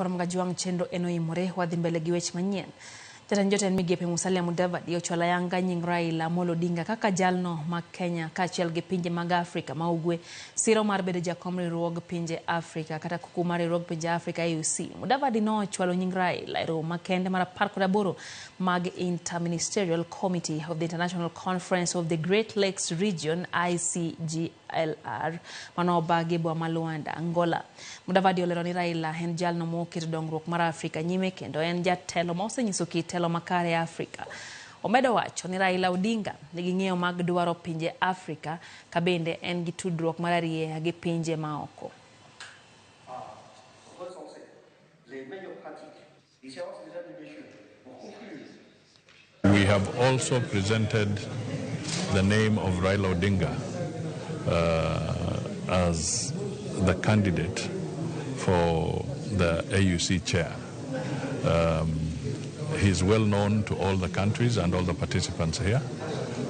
Kajwang' chenro en oimore wadhi mbele gi weche manyien. Jatend jotend migepe Musalia Mudavadi ochwalo ayanga nying Raila Amolo Odinga kaka jalno ma Kenya kaachiel gi pinje mag Afrika ma Ugwe siro mar bedo jakom riwruog pinje Afrika kata kuku mar riwruog pinje Afrika AUC. Mudavadi nochwalo nying Raila e romo makende mar 18 mag Interministerial Committee of the International Conference of the Great Lakes Region ICGLR mano obagi e boma ma Luanda, Angola. Mudavadi olero ni Raila en jalno moketo dongruok mar Afrika nyime kendo en jatelo ma osenyiso kit telo makare e Afrika. Omedo wacho ni Raila Odinga nigi ng'eyo mag dwaro pinje Afrika ka bende en gi tudruok mar arieya gi pinje maoko. Les meilleures pratiques. Différence, mesdames et messieurs, pour conclure. We have also presented the name of Raila Odinga as the candidate for the AUC chair. He's well known to all the countries and all the participants here,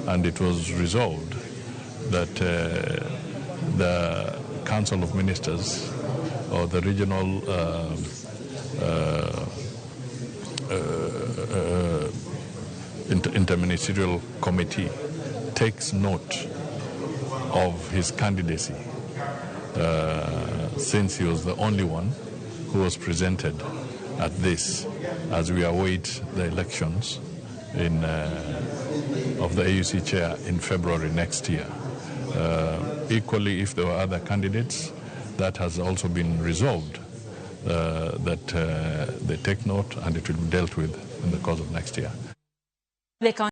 and it was resolved that the Council of Ministers or the regional interministerial committee takes note of his candidacy since he was the only one who was presented at this as we await the elections of the AUC chair in February next year. Equally, if there were other candidates, that has also been resolved that they take note and it will be dealt with in the course of next year. The